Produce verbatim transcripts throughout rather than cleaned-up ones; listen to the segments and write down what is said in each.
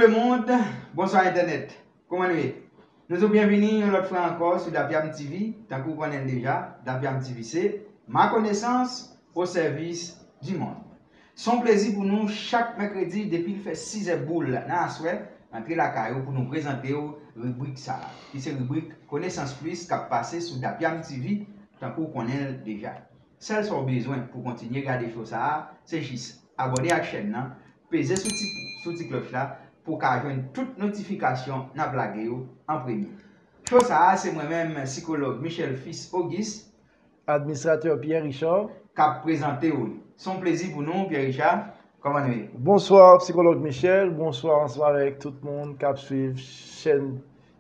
Le monde, bonsoir Internet. Kòman nou ye? Nou di w byenvini yon lòt fwa ankò sou Dapyam T V. Tankou w konnen l deja, Dapyam T V se ma connaissance au service du monde. Se yon plezi pou nou chak mèkredi depi l fè sizè boul nan aswè, antre lakay ou pou nou prezante w ribrik sa a, ki se ribrik Konesans Plis k ap pase sou Dapyam T V, tankou w konnen l deja. Sèl sa w bezwen pou kontinye gade cho sa a, se jis abòne ak chèn nan, peze sou ti, sou ti klòch la pou w ka jwenn tout notifikasyon n ap lage yo an premye. Cho sa a, se mwen menm, sikològ Michel Fils Auguste, administratè Pierre Richard, k ap prezante w li. Se yon plezi pou nou, Pierre Richard. Kòman nou ye? Bonswa, sikològ Michel. Bonswa ansanm avèk tout moun k ap swiv chèn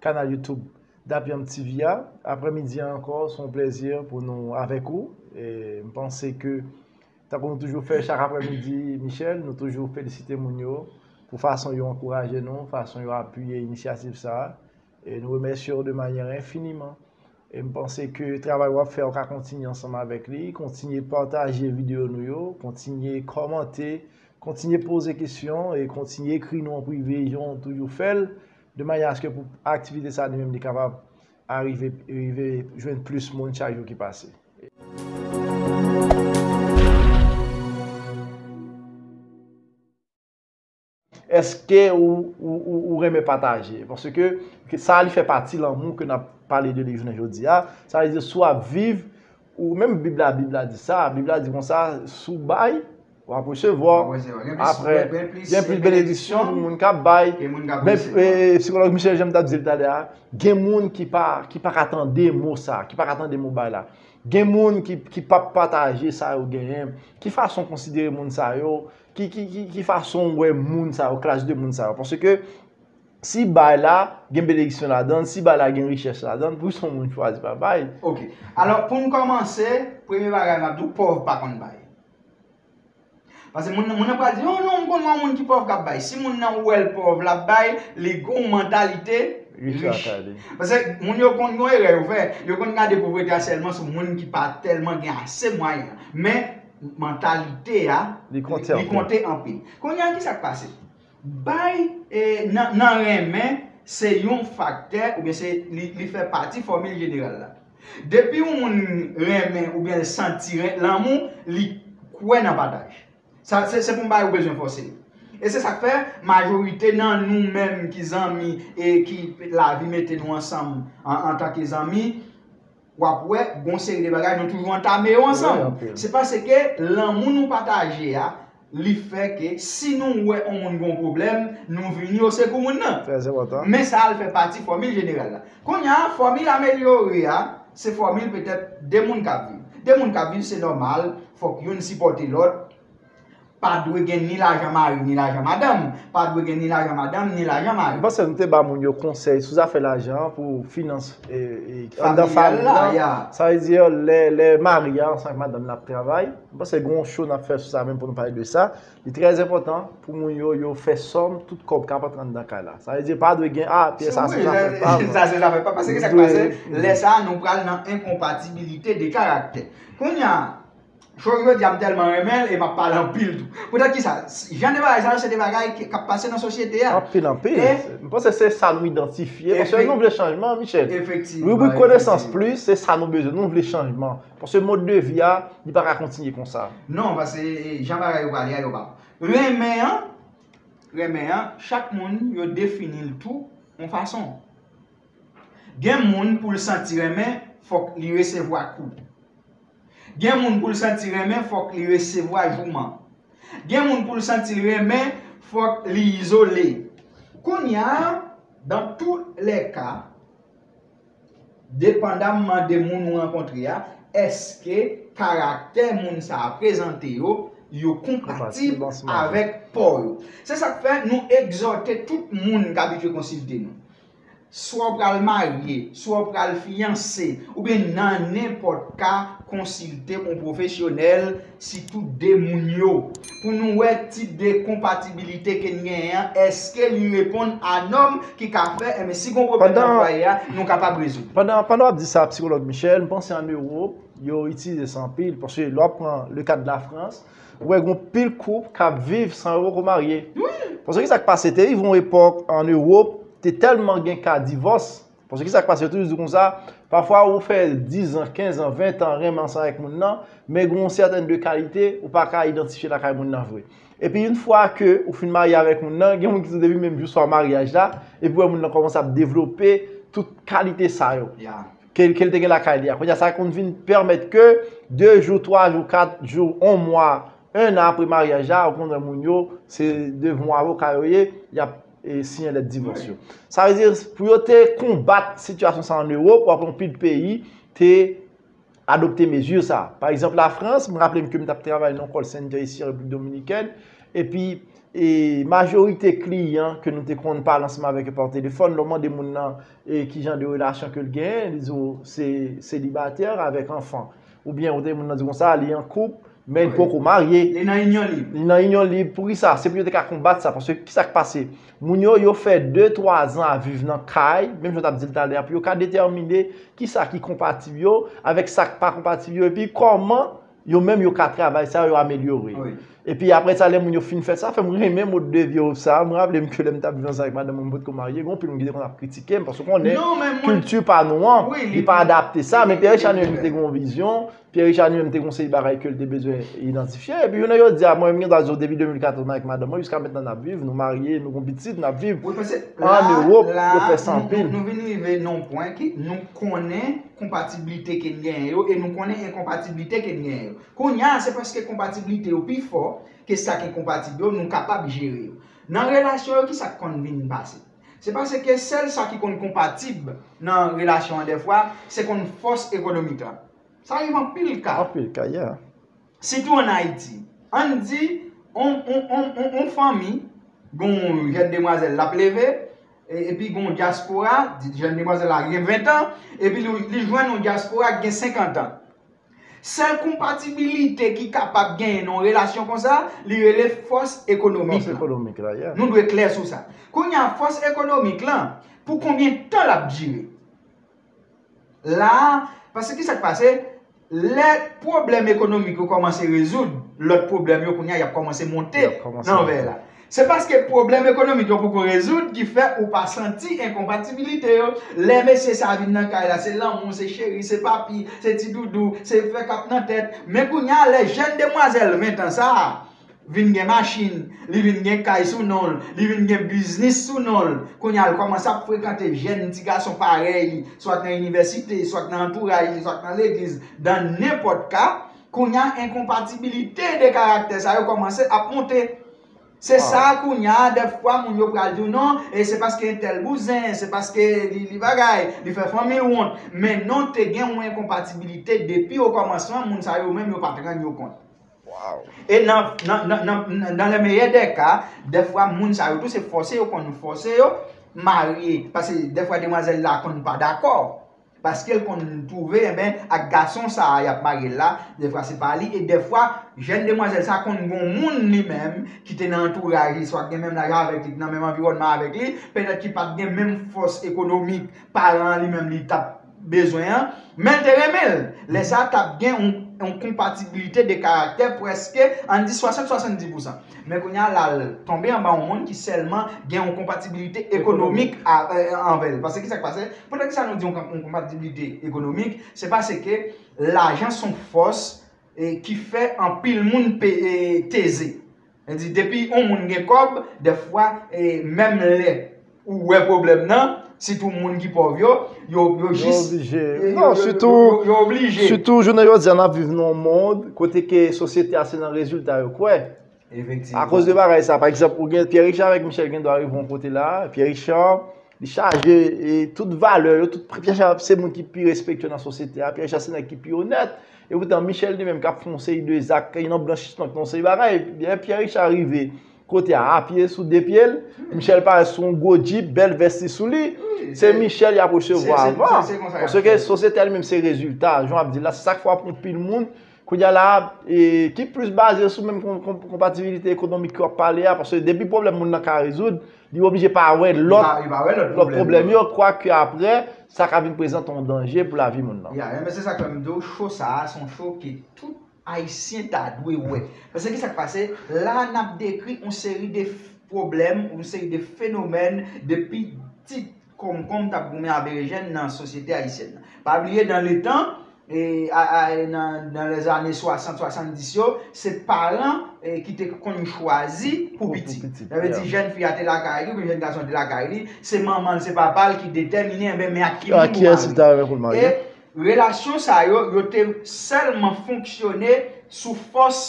kanal YouTube Dapyam T V a. Aprèmidi a ankò, se yon plezi pou nou avèk ou. E m panse ke, tankou nou toujou fè chak aprèmidi, Michel, nou toujou felisite moun yo pou fason yo ankouraje nou, fason yo apiye inisyativ sa a. E nou remèsye w de manyè enfiniman. E m panse ke travay w ap fè, w ka kontinye ansanm avèk li. Kontinye pataje videyo nou yo, kontinye kòmante, kontinye poze kesyon e kontinye ekri nou an prive, jan w toujou fè l, de manyè aske pou aktivite sa a li menm li kapab arive, rive jwenn plis moun chak jou ki pase. Èske ou, ou, ou, ou renmen pataje? Paske ke sa li fè pati lanmou ke n ap pale de li jounen jodi a. Sa vle di, si w ap viv, ou menm Bib la, Bib la di sa, Bib la di konsa, si w bay, w ap resevwa. W ap resevwa. Gen plis, apre, gen plis, gen plis benediksyon pou moun k ap bay. Ke moun k ap resevwa. Men, e, sikològ Michel, jan m t ap di l talè a, gen moun ki pa, ki pa ka tande mo sa, ki pa ka tande mo bay la. Gen moun ki, ki p ap pataje sa yo genyen. Ki fason w konsidere moun sa yo? Ki, ki, ki, ki fason w wè moun sa yo, klas de moun sa yo? Paske si bay la gen benediksyon ladan l, si bay la gen richès ladan l, poukisa yon moun chwazi pa bay? Ok. Alò, pou n kòmanse, premye bagay m ap di w, pòv pa konn bay. Paske moun, moun nan pral di, "Oh non, m konn yon moun ki pòv k ap bay." Si moun nan ou wè l pòv, l ap bay, li gon mantalite rich. Paske moun yo konn gon erè yo fè. Yo konn gade povrete a sèlman sou moun ki pa tèlman gen ase mwayen. Men, mantalite a, li konte anpil. Kounye a, ki sa k pase? Bay, e, nan, nan renmen, se yon faktè, oubyen se, li, li fè pati fòmil jeneral la. Depi yon moun renmen oubyen l santi ren-, lanmou, li kwè nan pataj. Sa, se, se pa yon bagay ou bezwen fòse. E se sa k fè, majorite nan nou menm ki zanmi e ki lavi mete nou ansanm an, antanke zanmi, w ap wè, gon seri de bagay, nou toujou antame yo ansanm. Wi, anpil. Se paske lanmou nou pataje a, li fè ke si nou wè yon moun gon pwoblèm, nou vini o sekou moun nan. Trè enpòtan. Men sa al fè pati fòmil jeneral la. Kounye a, fòmil amelyore a, se fòmil petèt de moun k ap viv. De moun k ap viv, se nòmal, fòk youn sipòte lòt. Pa dwe gen ni lajan mari, ni lajan madanm. Pa dwe gen ni lajan madanm, ni lajan mari. M panse nou te ba moun yo konsèy sou zafè lajan pou finans, e, e, anndan fanmi an. Sa vle di, lè, lè mari a ansanm ak madanm nan ap travay, m panse gen yon show n ap fè sou sa menm pou nou pale de sa. Li trè enpòtan pou moun yo, yo fè sòm tout kòb k ap antre anndan kay la. Sa vle di, pa dwe gen, a, pyès sa se zafè pa m. Sa se zafè pa m. Paske sa k pase, lè sa a, nou pral nan enkonpatibilite de karaktè. Kounye a, cho jodi a, m tèlman renmen l e m ap pale anpil tou. Poutèt ki sa? Jan de bagay sa yo, se de bagay ki, k ap pase nan sosyete a. Anpil, anpil. E m panse se sa nou idantifye, paske nou vle chanjman, Michel. Efektivman. Ribrik Konesans Plis, se sa nou bezwen. Nou vle chanjman. Paske mòd de vi a, li pa ka kontinye konsa. Non, paske, e, jan bagay yo prale a, yo pa bon. Renmen an, renmen an, chak moun, yo defini l tou yon fason. Gen moun pou l santi renmen, fòk li resevwa kou. Gen moun pou l santi renmen, fòk li resevwa jouman. Gen moun pou l santi l renmen, fòk li izole. Kounye a, dans tous les cas, depandamman de moun ou rankontre a, èske karaktè moun sa a prezante yo, yo konpatib avèk pa w yo? Se sa k fè nou egzòte tout moun k abitye konsilte nou. Swa w pral marye, swa w pral fiyanse, oubyen nan nenpòt ka, konsilte yon pwofesyonèl, sitou de moun yo, pou nou wè tip de konpatibilite ke n genyen an, èske li reponn a nòm ki ka fè, enben, si gon pwoblèm nan fwaye a, nou kapab rezoud. Pandan, pandan w ap di sa, sikològ Michel, m panse ann Ewòp, Yo itilize sa anpil, paske lè w ap pran le ka de la Frans, ou wè gen pil koup k ap viv san yo poko marye. Paske ki sa k pase, te rive yon epòk an Ewòp, te tèlman gen ka divòs. Paske ki sa k pase, yo toujou di konsa, pafwa ou fè diz an, kenz an, ven an renmen ansanm avèk moun nan, men gen yon sètèn de kalite ou pa ka idantifye lakay moun nan vre. Epi yon fwa ke ou fin marye avèk moun nan, gen moun ki di depi menm jou swa maryaj la, epi wè moun nan kòmanse ap devlope tout kalite sa yo. Ke, ke l te gen lakay li a. Kounye a, sa konn vin pèmèt ke de jou, twa jou, kat jou, yon mwa, en an apre maryaj la, ou konn wè moun yo, se devan yon avoka yo ye, y ap e, siyen lèt divòs yo. Sa vle di, pou yo te konbat sitiyasyon sa an Ewòp, w ap wè anpil peyi te adopte mezi sa. Pa egzanp, Lafrans, m raple m ke m t ap travay nan yon call center isi an Repiblik Dominikèn, epi e, majorite kliyan ke nou te konn pale ansanm avèk yo pa telefòn, lè w mande moun nan e, ki jan de relasyon ke l genyen, li di w se selibatè avèk anfan. Oubyen ou tande moun nan di konsa, li an koup, men li poko marye. Li nan inyon lib. Li nan inyon lib. Poukisa? Se pou yo te ka konbat sa. Paske ki sa k pase? Moun yo, yo fè de, twa zan ap viv nan kay, menm jan w t ap di l talè a, pou yo ka detèmine ki sa ki konpatib yo avèk sa k pa konpatib yo, epi kòman yo menm yo ka travay sa, yo amelyore. Epi apre sa, lè moun yo fin fè sa, fè m renmen mode de vie sa. Mwen raple m ke lè m t ap viv ansanm avèk madanm mwen, m potko marye, gen anpil moun ki te konn ap kritike m, paske w konnen kilti pa nou an, li pa adapte sa, men Pierre Richard li menm li te gen yon vizyon, Pierre Richard li menm te gen yon seri bagay ke l te bezwen idantifye, epi jounen jodi a, mwen menm gen dwa di w depi de mil katòz mwen avèk madanm mwen, jiska mentnan n ap viv, nou marye, nou gen pitit, n ap viv an Ewòp, yo fè sa anpil. Nou vin rive nan yon pwen ki nou konnen konpatiblite ke n genyen yo, e nou konnen enkonpatiblite ke n genyen yo. Kounye a, se paske konpatiblite yo pi fò ke sa k enkonpatib yo, nou kapab jere yo. Nan relasyon yo, ki sa k konn vin pase? Se paske sèl sa ki konn konpatib nan relasyon an dèfwa, se konn fòs ekonomik lan. Sa rive anpil ka. Anpil ka, yeah. Sitou ann Ayiti. Ann di, on, on, on, on, on fanmi, gon jèn demwazèl l ap leve, e, epi gon dyaspora, di jèn demwazèl la gen ven an, epi li, li jwenn on dyaspora ki gen senkant an. Sèl konpatibilite ki kapab genyen nan yon relasyon konsa, li rele fòs ekonomik lan. Fòs ekonomik la, yeah. Nou dwe klè sou sa. Kounye a, fòs ekonomik lan, pou konbyen tan l ap dire? La, paske ki sa k pase? Lè pwoblèm ekonomik yo kòmanse rezoud, lòt pwoblèm yo kounye a y ap kòmanse monte nan vèy la. Se paske pwoblèm ekonomik yo poko rezoud ki fè ou pa santi enkonpatibilite yo. Lè mesye sa a vin nan kay la, se lanmou, se cheri, se papi, se ti doudou, se fè k ap nan tèt. Men kounye a, lè jèn demwazèl ven an sa a, vin gen machin, li vin gen kay sou non l, li vin gen biznis sou non l. Kounye a, l kòmanse ap frekante jèn ti gason parèy li, swat nan inivèsite, swat nan antouraj li, swat nan legliz, dan nenpòt ka. Kounye a, enkonpatibilite de karaktè sa yo kòmanse ap monte. Se sa kounye a, dèfwa moun yo pral di w non, e se paske entèl bouzen, se paske li, li bagay, li fè fanmi l wont. Men non, te gen yon enkonpatibilite depi okòmansman, moun sa yo menm yo pa t rann yo kont. E nan, nan, nan, nan, dans le meilleur des cas, dèfwa moun sa yo tou se fòse yo konn fòse yo marye. Paske dèfwa demwazèl la konn pa dakò. Paske l konn twouve, enben, ak gason sa a y ap marye l la, dèfwa se pa li. E dèfwa, jèn demwazèl sa a konn gon moun li menm ki te nan antouraj li, swa ki gen menm laj avèk li, ki nan menm anviwònman avèk li, petèt ki pa t gen menm fòs ekonomik paran an li menm li t ap bezwen an, men l te renmen l. Lè sa a, t ap gen yon, yon konpatibilite de karaktè prèske, ann di swasant, swasanndiz pousan. Men kounye a, l al tonbe anba yon moun ki sèlman gen yon konpatibilite ekonomik a, e, anvè l. Paske ki sa k pase? Poutèt ki sa nou di yon, yon konpatibilite ekonomik? Se paske lajan se yon fòs, e, ki fè anpil moun pe-, e, teze. Sa di, depi yon moun gen kòb, dèfwa, e, menm lè ou wè pwoblèm nan, sitou moun ki pòv yo, yo, yo jis, oblije. E, non, yo, yo, sitou, yo, yo oblije. Sitou jounen jodi a, n ap viv nan yon mond kote ke sosyete a se nan rezilta yo kwè. Efektivman. Akoz de bagay sa, pa egzanp, ou gen Pierre Richard avèk Michel gen dwa rive yon kote la, Pierre Richard, li chaje, e, tout valè yo, tout, Pierre Richard se moun ki pi respektye nan sosyete a, Pierre Richard se nèg ki pi onèt, e poutan Michel li menm k ap fè yon seri de zak, nan blanchisman, yon seri bagay, lè Pierre Richard rive kote a, apye sou de pye l, Michel parèt sou yon gwo djip, bèl vès li sou li, se Michel y ap resevwa avan. Paske sosyete a li menm se rezilta, jan w ap di la, se sa k fè w ap pran pil moun, kounye a la, e, ki plis baze sou menm kon-, kon-, konpatibilite ekonomik ke w ap pale a, paske depi pwoblèm moun nan ka rezoud, Li oblije pa wè lòt lòt pwoblèm yo, kwake apre, sa ka vin prezante yon danje pou lavi moun nan. Ya, men se sa k fè m di w, cho sa a, se yon cho ke tout Ayisyen ta dwe wè. Paske ki sa k pase? La, n ap dekri yon seri de pwoblèm, yon seri de fenomèn, de pitit konkonm t ap goumen a berejèn nan sosyete ayisyèn nan. Pa bliye, dans le temps, e, a, a, nan, nan lèzane swasant, swasanndis yo, se paran, e, ki te konn chwazi pou pitit. Sa vle di, jèn fi a te lakay li, oubyen jèn gason an te lakay li, se manman l, se papa l ki detèmine, enben, men ak ki moun pou marye. E relasyon sa yo, yo te sèlman fonksyone sou fòs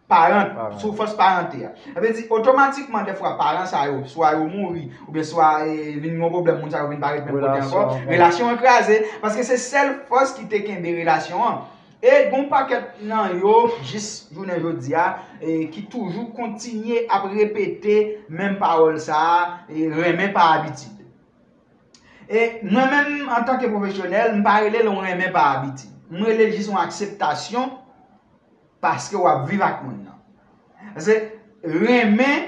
paran, sou fòs parante a. Sa vle di, otomatikman, dèfwa, paran sa yo, swa yo mouri, oubyen swa, e, vin gen yon pwoblèm, moun sa yo vin pa ret menm kote ankò, relasyon an kraze, paske se sèl fòs ki te kenbe relasyon an. E gen yon pakèt nan yo, jis jounen jodi a, e, ki toujou kontinye ap repete menm pawòl sa a, e, renmen pa abitid. E mwen menm, antanke pwofesyonèl, m pa rele l yon renmen pa abitid. M rele l jis yon akseptasyon paske w ap viv ak moun nan. Paske renmen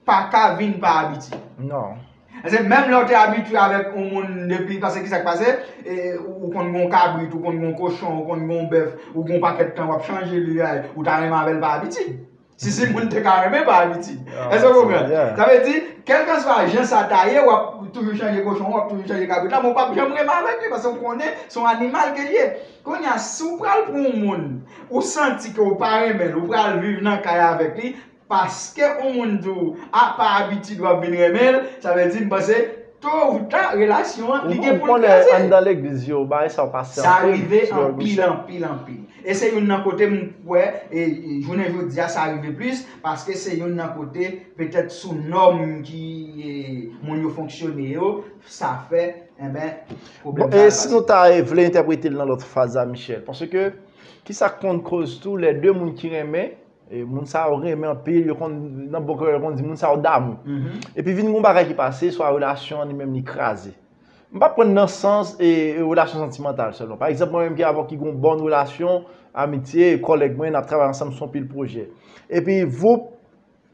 pa ka vin pa abitid. Non. Paske menm lè w te abitye avèk yon moun depi, paske ki sa k pase? E, ou konn gen yon kabrit, ou konn gen yon kochon, ou konn gen yon bèf, ou gen yon pakèt tan w ap chanje li a, ou ta renmen avè l pa abitid. Si, si moun te ka renmen pa abitid. Èske w konprann? Sa vle di, kèlkanswa jan sa ta ye, w ap toujou chanje kochon, w ap toujou chanje kabrit la, men w p ap janm renmen avèk li, paske w konnen se yon animal ke l ye. Kounye a, si w pral pran yon moun, ou santi ke w pa renmen l, ou pral viv nan kay avèk li, paske yon moun di w, a, pa abitid w ap vin renmen l, sa vle di, m panse, to ou ta, relasyon an, li gen pou l kraze. Anndan legliz yo, bagay sa yo pase anpil. Sa rive anpil, anpil, anpil. E se youn nan kote m kwè, e, e, jounen jodi a, sa rive plis, paske se youn nan kote, petèt sou nòm ki, e, moun yo fonksyone yo, sa fè, enben, pwoblèm sa yo pase. Bon, e si nou ta, e, vle entèprete l nan lòt faz la, Michel? Paske, ki sa k konn koz tou, lè de moun ki renmen, e, moun sa yo renmen anpil, yo konn, nan bon kè yo konn di moun sa yo damou. Epi vin gon bagay ki pase, swa relasyon an li menm li kraze. M p ap pran nan sans, e, e, relasyon santimantal sèlman. Pa egzanp, mwen menm ki avè w ki gon bòn relasyon, amitye, kòlèg mwen, n ap travay ansanm sou anpil pwojè. Epi, voup,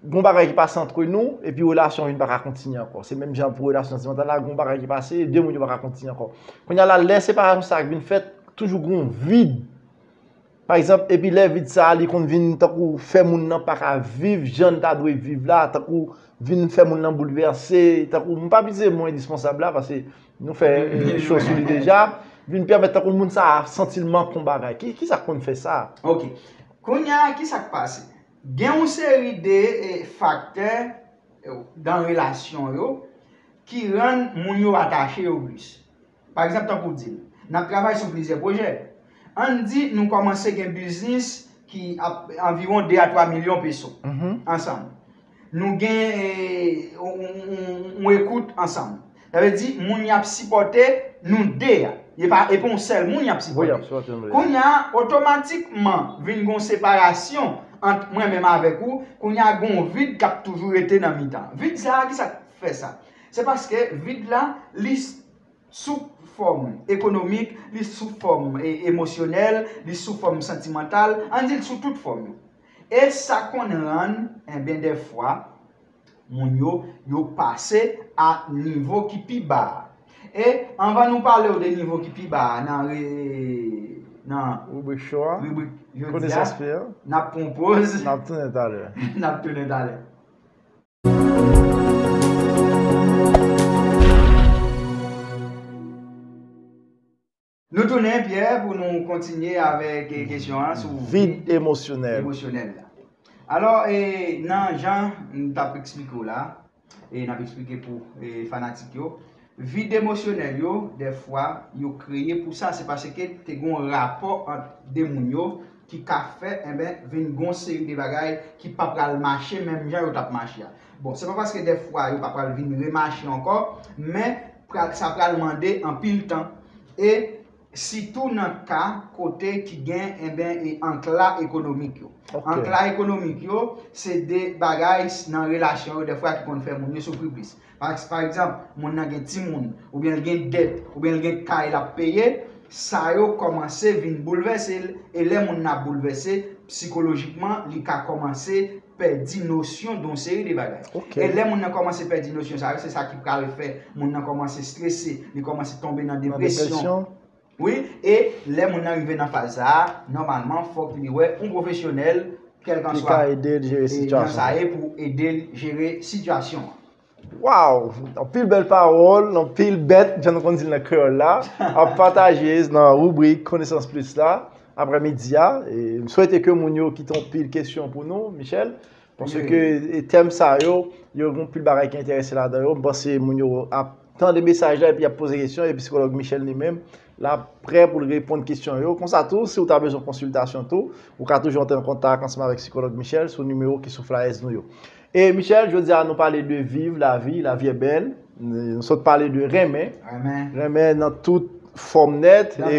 gon bagay ki pase antre nou, epi relasyon an vin pa ka kontinye ankò. Se menm jan pou relasyon santimantal la, gon bagay ki pase, de moun yo pa ka kontinye ankò. Kounye a la, lè separasyon sa a vin fèt, toujou gon vid. Pa egzanp, epi lè vid sa a, li konn vin tankou fè moun nan pa ka viv jan l ta dwe viv la, tankou vin fè moun nan boulvèse, tankou, m p ap itilize mo endispansab la, paske nou fè, e, cho sou li deja, vin pèmèt tankou moun sa a santi l manke yon bagay. Ki, ki sa k konn fè sa? Ok. Kounye a, ki sa k pase? Gen yon seri de, e, faktè, e, nan relasyon yo ki rann moun yo atache yo plis. Pa egzanp, tankou w di l, n ap travay sou plizyè pwojè. Ann di nou kòmanse gen biznis ki ap anviwon de a twa milyon peso ansanm. Nou gen, e, yon, yon, yon, yon ekout ansanm. Sa vle di, moun y ap sipòte nou de a. E pa, e pa yon sèl moun y ap sipòte. Kounye a, otomatikman, vin gon separasyon ant mwen menm avèk ou. Kounye a, gon vid k ap toujou rete nan mitan. Vid sa a, ki sa k fè sa? Se paske vid la, li sou fòm ekonomik, li sou fòm, e, emosyonèl, li sou fòm santimantal, ann di l sou tout fòm yo. E sa konn rann, enben, dèfwa, moun yo, yo pase a nivo ki pi ba a. E anvan nou pale w de nivo ki pi ba a nan re-, nan ribrik cho a, ribrik jodi a, n ap pran yon poz. N ap tounen talè. N ap tounen talè. Nou tounen, Pierre, pou nou kontinye avèk, e, kesyon an sou vid emosyonèl. Emosyonèl la. Alò, e, nan jan m t ap eksplike w la, e n ap eksplike pou, e, fanatik yo, vid emosyonèl yo, dèfwa, yo kreye pou sa, se paske te gen yon rapò ant de moun yo ki ka fè, enben, vin gon seri de bagay ki pa pral mache menm jan yo t ap mache a. Bon, se pa paske dèfwa yo pa pral vin remache ankò, men pral, sa pral mande anpil tan. E sitou nan ka kote ki gen, enben, e ankla ekonomik yo. Ankla ekonomik yo, se de bagay s-, nan relasyon yo, dèfwa ki konn fè moun yo soufri plis. Pa, pa egzanp, moun nan gen timoun, oubyen l gen dèt, oubyen l gen kay l ap peye, sa yo kòmanse vin boulvèse l, e lè moun nan ap boulvèse, sikolojikman, li ka kòmanse pèdi nosyon de yon seri de bagay. E lè moun nan kòmanse pèdi nosyon sa yo, se sa ki pral fè moun nan kòmanse strese, li kòmanse tonbe nan depresyon. Wi, e lè moun nan rive nan faz sa a, nòmalman, fòk li wè yon pwofesyonèl, kèlkanswa jan sa ye, pou ede l jere sitiyasyon an. Wow! Anpil bèl pawòl, anpil bèt, jan nou konn di l nan kreyòl la, ap pataje nan ribrik Konesans Plis la, aprè midi a. M swete ke moun yo kite anpil kesyon pou nou, Michel, paske tèm sa yo, yo gen anpil bagay ki enterese ladan yo. M panse moun yo ap tande mesaj la epi y ap poze kesyon, epi sikològ Michel li menm, l ap prè pou l reponn kesyon yo. Konsa tou, si w ta bezwen konsiltasyon tou, ou ka toujou antre an kontak ansanm avèk sikològ Michel sou nimewo ki sou flyers nou yo. E Michel, jodi a nou pale de viv lavi, lavi è bèl. Nou sot pale de renmen. Renmen nan tout fòm nèt. E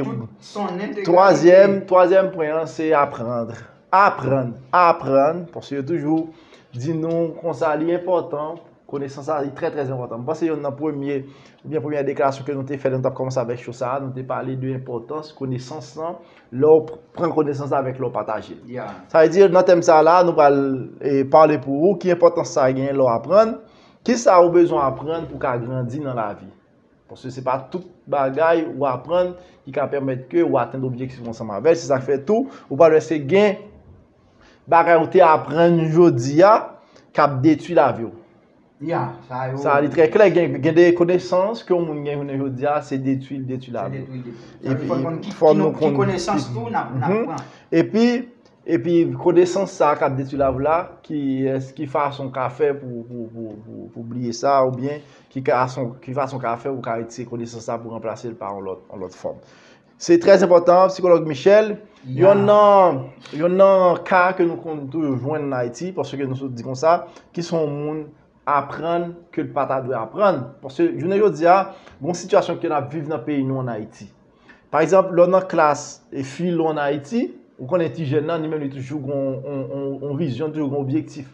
twazyèm, twazyèm pwen an, se aprann. Aprann, aprann, paske yo toujou di nou konsa li enpòtan, konesans la li trè trè enpòtan. M panse yonn nan premye, oubyen premyè deklarasyon ke nou te fè lè nou t ap kòmanse avèk show sa a, nou te pale de enpòtans konesans lan, lè w pran konesans la avèk lè w pataje l. Sa vle di, nan tèm sa a la, nou pral pale pou ou ki enpòtans sa genyen lè w aprann, kisa ou bezwen aprann pou w ka grandi nan lavi. Paske se pa tout bagay ou aprann ki ka pèmèt ke ou atenn objektif ou ansanm avè l. Se sa k fè tou, ou pral wè se gen bagay ou te aprann jodi a k ap detwi lavi w. Sa li trè klè, gen de konesans ke yon moun gen jounen jodi a, se detwi l detwi lavi l. Epi fò nou konn ki konesans tou n ap pran. Epi Epi konesans sa a k ap detwi lavi w la, ki, ki fason w ka fè pou, pou, pou, pou, pou bliye sa, oubyen ki, fason, ki fason w ka fè pou w ka retire konesans sa a pou ranplase l pa yon lòt, yon lòt fòm. Se trè enpòtan, sikològ Michel, yonn nan, yonn nan ka ke nou konn toujou jwenn ann Ayiti, paske nou sot di konsa, ki se yon moun aprann ke l pa ta dwe aprann. Paske jounen jodi a, gen yon sitiyasyon ke n ap viv nan peyi nou ann Ayiti. Pa egzanp, lè w nan klas e filo ann Ayiti, ou konnen ti jèn nan, li menm li toujou gen yon, yon, yon, yon vizyon, toujou gen yon objektif.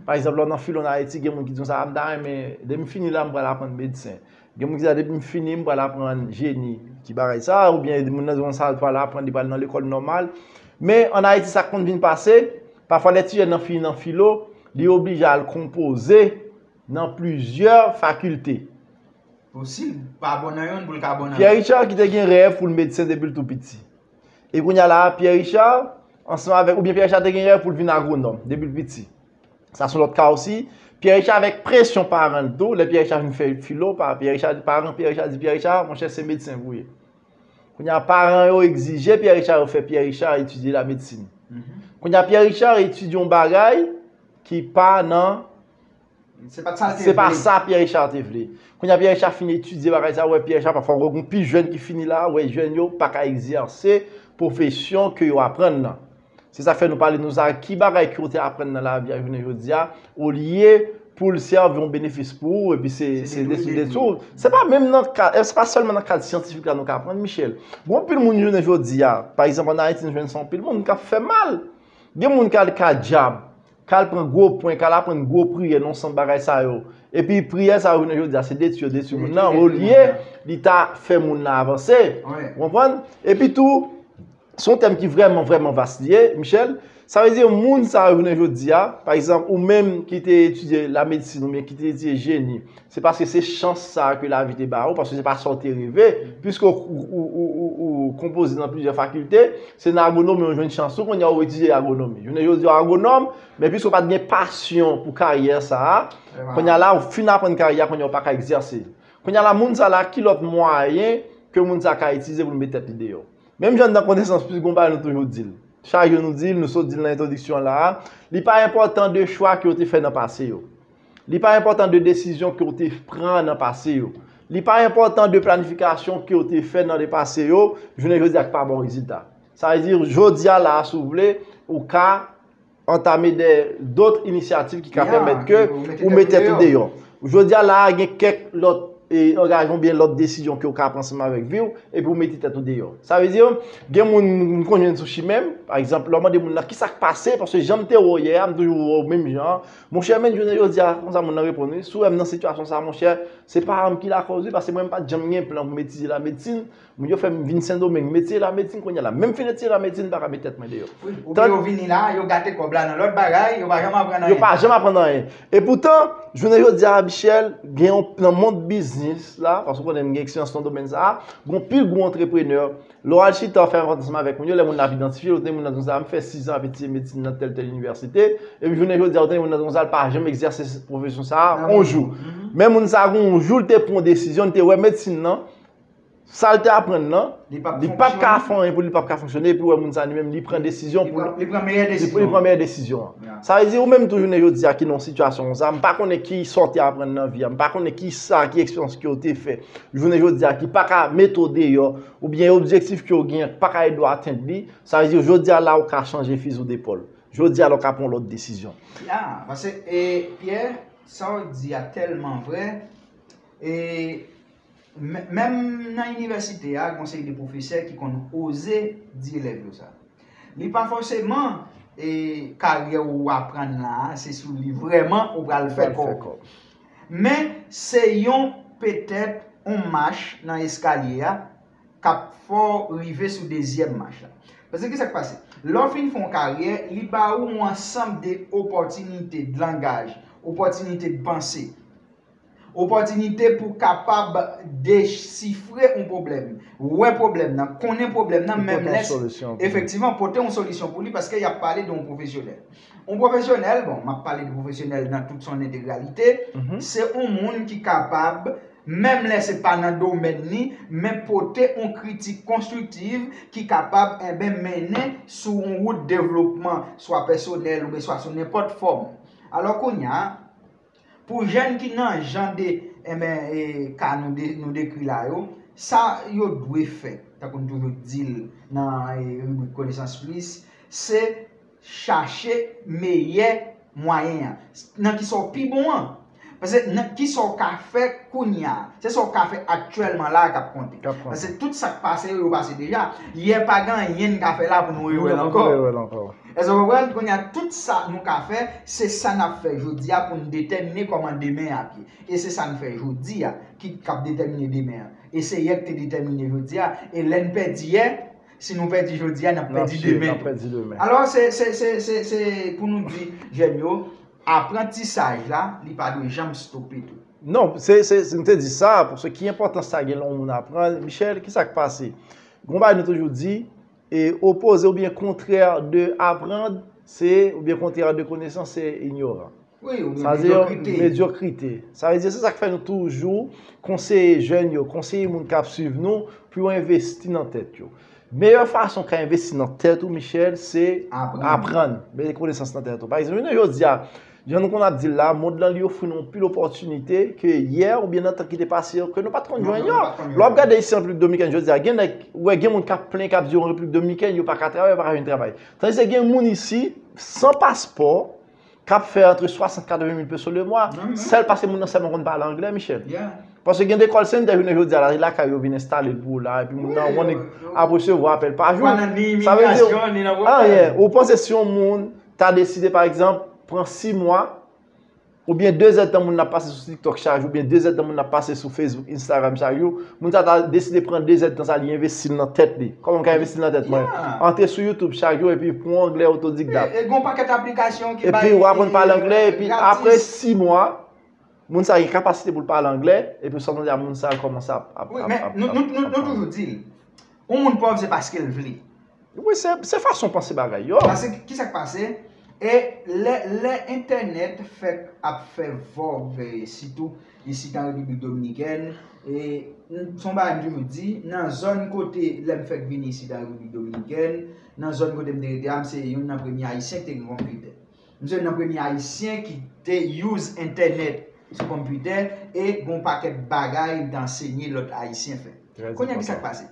Pa egzanp, lè w nan filo ann Ayiti, gen moun ki di konsa, a, m ta renmen, lè m fini la, m pral aprann medsen. Gen moun ki di, a, depi m fini, m pral aprann jeni, ki bagay sa, oubyen moun nan di konsa, l pral aprann, li pral nan lekòl nòmal. Men, ann Ayiti, sa k konn vin pase, pafwa lè ti jèn nan fini nan filo, li oblije al konpoze nan plizyè fakilte. Pou si l pa bon nan yonn, pou l ka bon nan lòt. Pierre Richard ki te gen rèv pou l medsen depi l tou piti. E kounye a la a, Pierre Richard, ansanm avèk, oubyen Pierre Richard te gen rèv pou l vin agwonòm depi l piti. Sa se yon lòt ka osi. Pierre Richard avèk presyon paran l tou, lè Pierre Richard vin fè filo, pa, Pierre Richard, paran Pierre Richard di Pierre Richard, monchè, se medsen pou w ye. Kounye a, paran yo egzije Pierre Richard yo fè Pierre Richard etidye lamedsin. Kounye a, Pierre Richard etidye yon bagay ki pa nan Se pa t sa l te vle. Se pa sa Pierre Richard te vle. Kounye a Pierre Richard fin etidye bagay sa, wè Pierre Richard, pafwa wè gen pi jèn ki fini la, wè jèn yo pa ka egzèse pwofesyon ke yo aprann nan. Se sa k fè nou pale nou sa, ki bagay ke w te aprann nan lavi a jounen jodi a, olye pou l sèvi yon benefis pou ou, epi se, se detwi, detwi w. Se pa menm nan kad, se pa sèlman nan kad syantifik la nou ka aprann, Michel. Gen anpil moun jounen jodi a, pa egzanp, ann Ayiti, nou jwenn sa anpil moun k ap fè mal. Gen moun k al ka djab, k al pran gwo pwen, k al aprann gwo priyè, nan yon sant bagay sa yo. Epi priyè sa yo jounen jodi a, se detwi yo detwi moun nan, olye li ta fè moun nan avanse. Ou konprann? Epi tou, se yon tèm ki vrèman, vrèman vas li ye, Michel. Sa vle di, moun sa yo jounen jodi a, pa egzanp, ou menm ki te etidye lamedsin oubyen ki te etidye jeni, se paske se chans sa a ke lavi te ba ou, paske se pa sa w te reve, piske ou, ou, ou, ou, ou konpoze nan plizyè fakilte, se nan agwonomi ou jwenn chans ou, kounye a ou etidye agwonomi. Jounen jodi a ou agwonòm, men piske w pa t gen pasyon pou karyè sa a, kounye a la ou fin aprann karyè a, kounye a ou pa ka egzèse l. Kounye a la, moun sa la, ki lòt mwayen ke moun sa ka itilize pou l met tèt li deyò? Menm jan nan Konesans Plis, gon bagay nou toujou di l. Chak jou nou di l, nou sot di l nan entwodiksyon an la a, li pa enpòtan de chwa ke w te fè nan pase yo. Li pa enpòtan de desizyon ke w te pran nan pase yo. Li pa enpòtan de planifikasyon ke w te fè nan lepase yo, jounen jodi a k pa ba w rezilta. Sa vle di, jodi a la a, si w vle, ou ka antame de dòt inisyativ ki ka pèmèt ke ou met tèt ou deyò. Jodi a la a, gen kèk lòt e, angajman oubyen lòt desizyon ke w ka pran ansanm avèk vi w, epi w mete tèt ou deyò. Sa vle di, gen moun m konn jwenn sou chimen m, pa egzanp, lè w mande moun nan kisa k pase, paske jan m te wè w yè a, m toujou wè w menm jan an. Monchè, men jounen jodi a, konsa moun nan reponn, wi, si w wè m nan sitiyasyon sa, monchè, se paran m ki lakòz, wi, paske mwen m pa t janm gen plan pou m etidye lamedsin. Moun yo fè m vin Sendomeng, m etidye lamedsin kounye a la. Menm fin etidye lamedsin, m pa ka met tèt mwen deyò. Wi, oubyen yo vini la, yo gate kòb la nan lòt bagay, yo pa janm aprann anyen. Yo pa janm aprann anyen. Epoutan, jounen jodi a, Michel, gen yon, nan mond biznis la, paske w konnen m gen eksperyans nan domèn sa a, gen pil gwo antreprenè. Lè w al chita, w fè rankontre ansanm avèk moun yo, lè moun ap idantifye, yo te moun nan di w sa, m fè sizan ap etidye medsin nan tèl, tèl inivèsite, epi jounen jodi a, yo te moun nan di w sa, l pa janm egzèse pwofesyon sa a, yon jou. Men moun sa a, gen yon jou, l te pran yon desizyon, l te wè medsin nan, sa l te aprann nan, li p ap ka fè anyen pou li, li p ap ka fonksyone, epi w wè moun sa li menm, li pran desizyon pou li, li pran meyè desizyon an. Sa vle di, ou menm tou jounen jodi a ki nan yon sitiyasyon konsa, m pa konnen ki sa w te aprann nan vi a, m pa konnen ki sa, ki eksperyans ke w te fè jounen jodi a, ki pa ka mete w deyò, oubyen objektif ke w genyen pa ka ede w atenn li, sa vle di, jodi a la, ou ka chanje fizi w depòl. Jodi a la, ou ka pran yon lòt desizyon. Ya, paske, e, Pierre, sa w di a tèlman vrè, e, Men- Menm nan inivèsite a, gen yon seri de pwofesè ki konn oze di elèv yo sa. Li pa fòseman, e, karyè ou aprann la a, se sou li vrèman ou pral fè kòb. Men, se yon, petèt, yon mach nan eskalye a k ap fè w rive sou dezyèm mach la. Paske ki sa k pase? Lè w fin fè yon karyè, li ba ou yon ansanm de opòtinite, de langaj, opòtinite de panse. Opòtinite pou kapab desifre yon pwoblèm, wè pwoblèm nan, konnen pwoblèm nan, menm lè, efektivman, pote yon solisyon pou li, paske y ap pale de yon pwofesyonèl. Yon pwofesyonèl, bon, m ap pale de pwofesyonèl nan tout son entegralite, se yon moun ki kapab, menm lè se pa nan domèn li, men pote yon kritik konstriktiv ki kapab, enben, mennen sou yon wout devlopman, swa pèsonèl oubyen swa sou nenpòt fòm. Alò, kounye a, pou jèn ki nan jan de, enben, e, ka nou de- nou dekri la yo, sa yo dwe fè, tankou n toujou di l nan, e, ribrik Konesans Plis, se chache meyè mwayen an. Nan kisa w pi bon an. Paske nan kisa w ka fè kounye a. Se sa w ka fè aktyèlman la a k ap konte. Paske tout sa k pase yo, yo pase deja. Yè pa gen anyen n ka fè la pou nou rewè l ankò. Èske w konprann? Kounye a, tout sa nou ka fè, se sa n ap fè jodi a pou n detèmine kòman demen ap ye. E se sa n fè jodi a ki k ap detèmine demen an. E se yè k te detèmine jodi a. E lè n pèdi yè, si nou pèdi jodi a, n ap pèdi demen tou. Alò, se, se, se, se, se pou nou di jèn yo, aprantisaj la, li pa dwe janm stope tou. Non, se, se, se, m te di sa, paske ki enpòtans sa gen lè yon moun aprann? Michel, ki sa k pase? Gon bagay nou toujou di, e opoze oubyen kontrè de aprann, se, oubyen kontrè de konesans, se inyoran. Wi, oubyen medyokrite. Medyokrite. Sa vle di, se sa k fè nou toujou konseye jèn yo, konseye moun k ap swiv nou pou yo envesti nan tèt yo. Meyè fason w ka envesti nan tèt ou, Michel, se aprann. Mete konesans nan tèt ou. Pa egzanp, jounen jodi a, jan nou konn ap di l la, mond lan li ofri nou anpil opòtinite ke yè oubyen nan tan ki te pase yo, ke nou pa t konn jwenn yo. Lè w ap gade isi an Repiblik Dominikèn jodi a, gen nèg, ou wè gen moun k ap plenyen, k ap di yo an Repiblik Dominikèn, yo pa ka travay, yo pa ka jwenn travay. Tandis gen moun isi, san paspò, k ap fè antre swasant, katreven mil peso le mwa, sèl paske moun nan sèlman konn pale anglè, Michel. Paske gen de call center, jounen jodi a la, se lakay yo vin enstale l pou ou la, epi moun nan, yon nèg ap resevwa apèl pa jou. Sa vle di, anyen, ou panse si yon moun ta deside, pa egzanp, pran sis mwa, oubyen de zèdtan moun nan ap pase sou TikTok chak jou, oubyen de zèdtan moun nan ap pase sou Facebook, Instagram chak jou, moun sa ta deside pran de zèdtan sa, li envesti l nan tèt li. Kòman m ka envesti l nan tèt mwen? Antre sou YouTube chak jou, epi pran anglè otodidakt. E, e gon pakèt aplikasyon ki bay. Epi w aprann pale anglè, epi apre sis mwa, moun sa gen kapasite pou l pale anglè, epi w santi a moun sa kòmanse ap, ap, ap, ap, ap, ap. Wi, men nou, nou, nou, nou toujou di l, yon moun pòv se paske l vle. Wi, se, se fason panse bagay yo. Paske ki sa k pase? E lè, lè entènèt fèk ap fè vòg, e, sitou isit an Repiblik Dominikèn, e, m, se yon bagay m toujou di, nan zòn kote lè m fèk vini isit an Repiblik Dominikèn, nan zòn kote m te rete a, m se youn nan premye Ayisyen ki te gen konpitè. M se youn nan premye Ayisyen ki te use entènèt sou konpitè, e gen yon pakèt bagay m te ansenye lòt Ayisyen fè. Kounye a, ki sa k pase?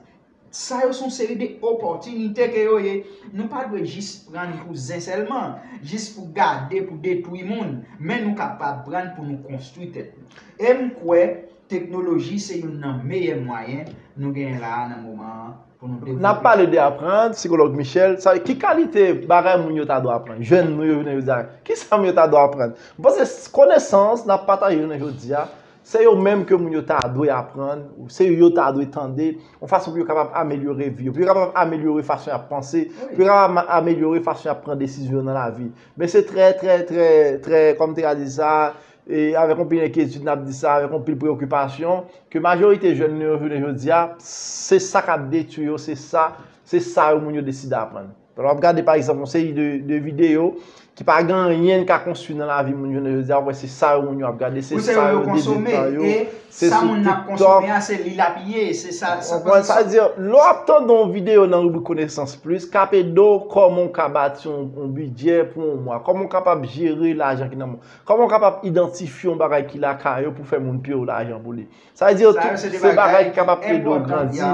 Sa yo se yon seri de opòtinite ke yo ye. Nou pa dwe jis pran pou zen sèlman, jis pou gade, pou detwi moun, men nou kapab pran pou nou konstwi tèt nou. E m kwè, Teknoloji se youn nan meyè mwayen nou genyen la a nan moman an pou nou devlope. N ap pale de aprann, sikològ Michel, sa, ki kalite bagay moun yo ta dwe aprann? Jèn nou yo jounen jodi a, ki sa moun yo ta dwe aprann? M panse konesans n ap pataje jounen jodi a, se yo menm ke moun yo ta dwe aprann, se yo yo ta dwe tande, yon fason pou yo kapab amelyore vi yo, pou yo kapab amelyore fason y ap panse, pou yo kapab amelyore fason y ap pran desizyon nan lavi. Men se trè, trè, trè, trè, kòm te ka di sa, e avèk yon pil enkyetid n ap di sa, avèk yon pil preyokipasyon, ke majorite jèn nou yo jounen jodi a, se sa k ap detwi yo, se sa, se sa yo moun yo deside aprann. Lè w ap gade, pa egzanp, yon seri de, de videyo ki pa gen anyen k ka konstwi nan lavi moun jounen jodi a, w wè se sa yo moun yo ap gade, se sa yo dede tan yo, se sou TikTok. Sa moun nan ap konsome a, se li l ap ye, se sa, sa. Ou konprann sa? Sa vle di, lè w ap tande yon videyo nan ribrik Konesans Plis, k ap ede w kòman w ka bati yon, yon bidjè pou yon mwa, kòman w kapab jere lajan ki nan men w, kòman w kapab idantifye yon bagay ki lakay ou pou fè moun peye w lajan pou li. Sa vle di, tout se bagay ki kapab ede w grandi.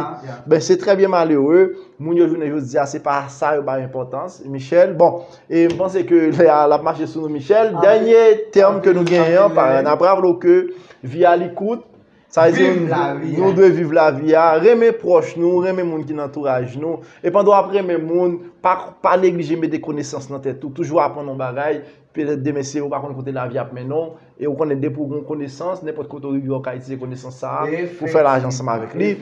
Ben, se trè byen malere. Moun yo jounen jodi a, se pa sa yo bay enpòtans. Michel, bon, e m panse ke lè a, l ap mache sou nou, Michel. Dènye tèm ke nou genyen an, parèy, n ap raple w ke vi a li kout. Sa vle di, nou dwe viv lavi a, renmen pwòch nou, renmen moun ki nan antouraj nou. E pandan w ap renmen moun, pa, pa neglije mete konesans nan tèt ou. Toujou aprann yon bagay. Petèt demen se ou pa konn kote lavi ap mennen w, e ou konnen depi w gen yon konesans, nenpòt kote w rive w ka itilize konesans sa a pou fè lajan ansanm avèk li.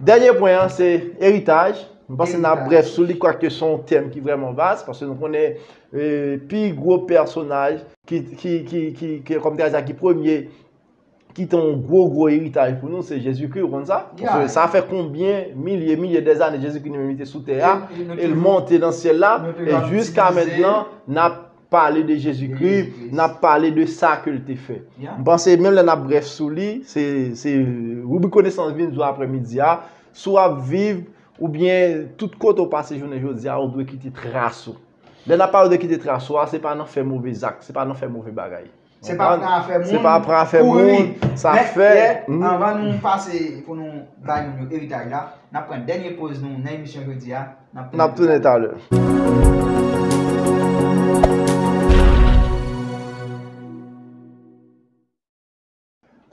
Dènye pwen an, se eritaj. M panse n ap brèf sou li, kwake se yon tèm ki vrèman vas, paske nou konnen, e, pi gwo pèsonaj ki, ki, ki, ki, ki, kòm te ka di sa, ki premye kite yon gwo, gwo eritaj pou nou, se Jezikri, ou konn sa? Paske sa fè konbyen milye, milye dèzane Jezikri li menm li te sou tè a, e l monte nan syèl la, e jiska mentnan, n ap pale de Jezikri, n ap pale de sa ke l te fè. M panse menm lè n ap brèf sou li, se, se ribrik Konesans vin di w aprèmidi a, si w ap viv, oubyen tout kote w pase jounen jodi a, ou dwe kite tras ou. Lè n ap pale de kite tras ou a, se pa nan fè move zak, se pa nan fè move bagay. Se pa pran afè moun, se pa pran afè moun, sa fè. Men, anvan nou pase pou nou bay moun yo eritaj la, n ap pran dènye poz nou nan emisyon jodi a. N ap tounen talè.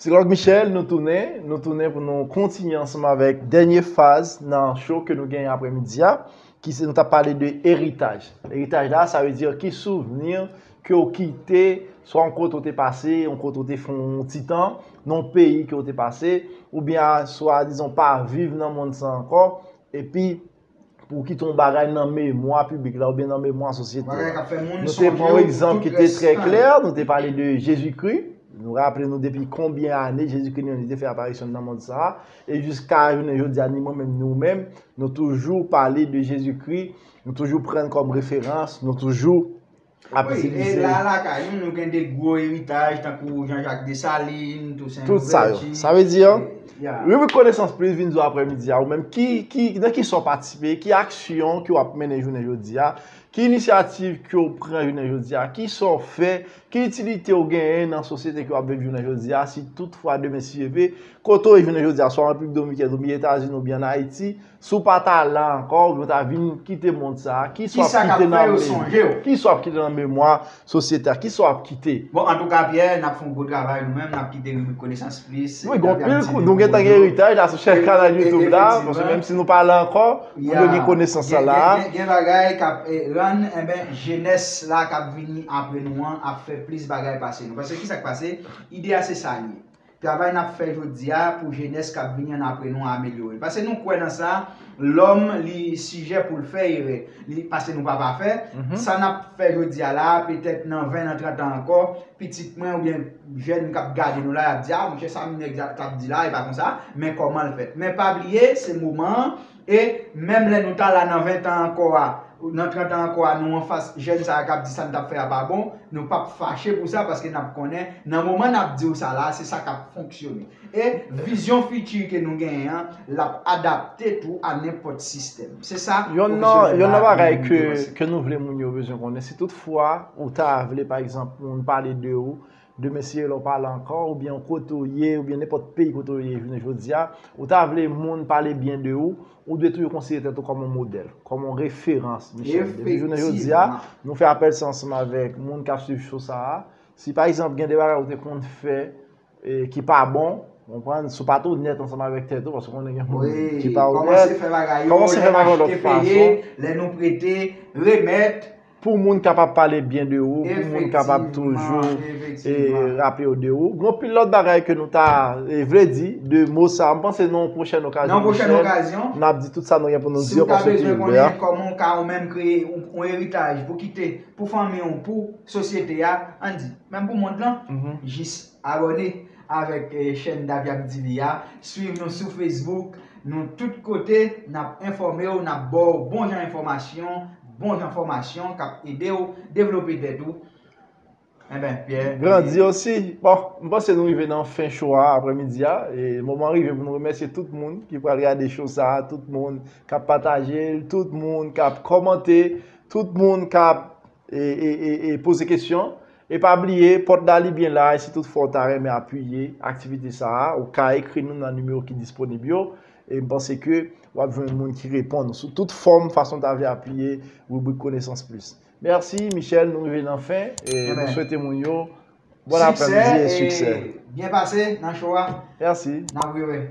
Sikològ Michel, nou tounen, nou tounen pou nou kontinye ansanm avèk dènye faz nan show ke nou genyen aprèmidi a, ki se nou t ap pale de eritaj. Eritaj la, sa vle di ki souvni ke w kite, swa yon kote w te pase, yon kote w te fè yon ti tan, nan yon peyi ke w te pase, oubyen swadizan w pa viv nan mond sa ankò, epi pou w kite yon bagay nan memwa piblik la oubyen nan memwa sosyete a. Nou te pran yon egzanp ki te trè klè, nou te pale de Jezikri. Nou raple nou depi konbyen ane Jezikri li menm li te fè aparisyon nan mond sa a, e jiska jounen jodi a, ni mwen menm, ni w menm, nou toujou pale de Jezikri, nou toujou pran l kòm referans, nou toujou ap itilize l. Wi, e la lakay nou, nou gen de gwo eritaj, tankou Jean-Jacques Dessalines, Toussaint Louverture. Tout sa yo. Sa vle di, ribrik Konesans Plis vin di w aprèmidi a, ou menm, ki, ki, nan ki sa w patisipe, ki aksyon ke w ap mennen jounen jodi a, ki inisyativ ke w pran jounen jodi a, ki sa w fè, ki itilite w genyen nan sosyete ke w ap viv jounen jodi a, si toutfwa demen si Dye vle, kote w ye jounen jodi a, swa an Repiblik Dominikèn, oubyen Etazini, oubyen an Ayiti, si w pa ta la ankò, oubyen w ta vin kite mond sa a, kisa w ap kite nan memwa, kisa w ap kite nan memwa sosyete a, kisa w ap kite? Bon, antouka, Pierre, n ap fè yon gwo travay nou menm, n ap kite ribrik Konesans Plis. Wi, gen anpil kou, nou gentan gen eritaj la sou chèn kanal YouTube la, paske menm si nou pa la ankò, moun yo gen konesans sa la. Gen, gen, gen bagay k ap, e, rann, enben, jenès la k ap vini apre nou an ap fè plis bagay pase nou. Paske kisa k pase? Ide a se sa l ye. Travay n ap fè jodi a pou jenès k ap vini ann apre nou amelyore l. Paske nou kwè nan sa, lòm, li sijè pou l fè erè. Li, paske nou pa pafè. Sa n ap fè jodi a la, petèt nan ven an, trant an ankò, pitit mwen oubyen jèn k ap gade nou la, y ap di, "A, monchè, sa nèg la t ap di la, e pa konsa." Men kòman l fèt? Men pa bliye, se moman an, e menm lè nou ta la nan ven tan ankò a, nan trant an ankò a, nou anfas jèn sa a k ap di sa n t ap fè a pa bon, nou p ap fache pou sa, paske n ap konnen, nan moman n ap di w sa la, se sa k ap fonksyone. E vizyon fiti ke nou genyen an, l ap adapte tou a nenpòt sistèm. Se sa, pwofesè Delva, nou te panse. Youn nan, youn nan bagay ke, ke nou vle moun yo bezwen konnen, si toutfwa ou ta vle, pa egzanp, moun pale de ou, demen si lè w pa la ankò, oubyen kote w ye, oubyen nenpòt peyi kote w ye jounen jodi a, ou ta vle moun pale byen de ou, ou dwe toujou konsidere tèt ou kòm yon modèl, kòm yon referans, Michel. Depi jounen jodi a, nou fè apèl sa ansanm avèk moun k ap swiv show sa a. Si, pa egzanp, gen de bagay ou te konn fè, e, ki pa bon, Konprann? Si w pa t onèt ansanm avèk tèt ou, paske konnen gen moun Wi, ki pa kòmanse onèt. Fè bagay yo, Kòmanse lè fè n bagay lòt achte peye, fason. Lè nou prete, remèt. Pou moun kapab pale byen de ou, pou moun kapab toujou e raple yo de ou. Gen anpil lòt bagay ke nou ta e, vle di de mo sa. M panse nan yon pwochèn okazyon, Nan yon pwochèn okazyon, n ap di tout sa nou gen pou nou si di w ta paske bezwen lè konnen kòman w ka ou menm kreye yon, yon eritaj pou kite pou fanmi w, pou sosyete a, ann di, menm pou mond lan, Mhm. jis abòne avèk eh, chèn Davy ap di li a, swiv nou sou Facebook, nou tout kote, n ap enfòme w, n ap ba w bon jan enfòmasyon, bon jan fòmasyon k ap ede w devlope tèt ou. Enben, Pierre. Grandi osi. Bon, m panse nou rive nan fen show a aprèmidi a. E moman rive pou nou remèsye tout moun ki pral gade show sa a, tout moun k ap pataje l, tout moun k ap kòmante, tout moun k ap e, e, e, e poze kesyon. E pa bliye, pòt la li byen la, e si toutfwa w ta renmen apiye aktivite sa a, ou ka ekri nou nan nimewo ki disponib yo. E m panse ke w ap jwenn moun ki reponn sou tout fòm, fason w ta vle apiye ribrik Konesans Plis. Mèsi, Michel, nou rive nan fen. E Enben, nou swete moun yo bon aprèmidi e siksè. Byen pase nan show a. Mèsi. N ap rewè.